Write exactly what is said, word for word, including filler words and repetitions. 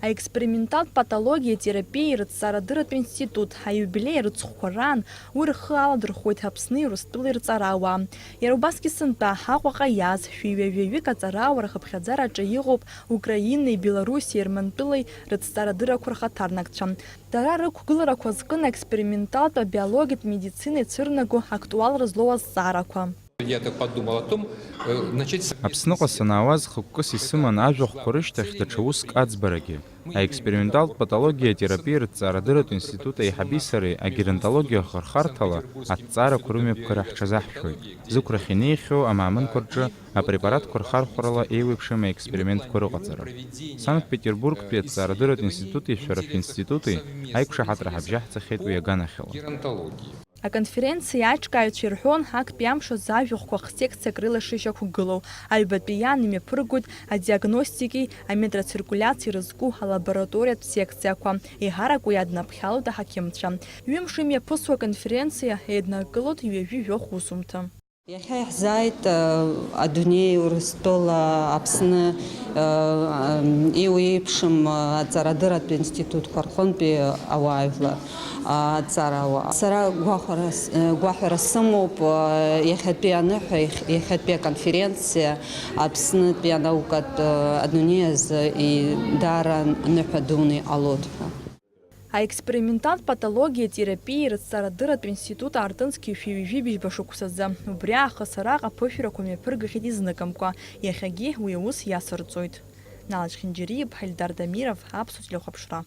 Аексперименталтә патологиа терапиеи рыҭҵаарадырратә институт аиубилеи рыцхәқәа раан уи рхы аладырхәуеит Аԥсни Урыстәылеи рҵарауаа. Иара убасгьы сынтәа Аҟәаҟа иааз шәи ҩажәаҩык аҵарауаа рхыԥхьаӡараҿы иҟоуп Украинеи Белоруссиеи Ермантәылеи рыҭҵаарадыррақәа рхаҭарнакцәа. Дара рықәгыларақәа зкын аексперименталтә абиологиатә медицина ицәырнаго актуалра злоу азҵаарақәа. Я так подумал о том, э, начать с... Аԥсныҟа санаауаз хықәкыс исыман ажәахәқәа рышьҭахь даҽа уск аӡбарагьы. Аексперименталтә патологиа атерапиа рыҭҵаарадырратә институт аиҳаби сареи агеронтологиа ахырхарҭала аҭҵаарақәа рымҩаԥгара ҳҽазаҳшәоит. Зықәрахь инеихьоу амаамынқәа рҿы апрепаратқәа рхархәарала еиуеиԥшым аекспериментқәа рыҟаҵара. Санкт-Петербургтәи аҭҵаарадырратә институти шәара шәинститути аиқәшаҳаҭра ҳабжьаҳҵахьеит уи аганахьала. Аконференциа аиҿкааҩцәа ирҳәон, актәи амш азы ажәахәқәа хсекциак рылашышьақәгылоу, аҩбатәи иан имҩаԥыргоит адиагностики, аметроциркулиациеи рызку алабораториатә секциақәа, еиҳарак уи иаднаԥхьалоит аҳақьымцәа. Ҩымш имҩаԥысуа аконференциа еиднакылоит ҩажәи жәохә усумҭа. Иахьа иаҳзааит, а, адунеи, Урыстәыла, Аԥсны, а, а, еиуеиԥшым, а, аҵарадырратә институтқәа рҟынтәи ауаажәлар, а, аҵарауаа. Сара гәахәара с-, а, гәаҳәара сымоуп, а, иахьатәи аныҳәа, иахь-, иахьатәи аконференциа Аԥснытәи анаукатә, а, адунеи азы и-, даара ныҳәа дуны иҟалоит ҳәа. Аексперименталтә патологиа терапиеи рыҭҵаарадырратә институт аартын зқьи жәшәи ҩажәи быжьба шықәсазы. Убри аахыс араҟа аԥышәарақәа мҩаԥыргахьеит изныкымкәа, иахьагьы уи аус иацырҵоит. Налаџь Хинџьариа-иԥҳа, Ельдар Дамиров, Аԥсуа телехәаԥшра.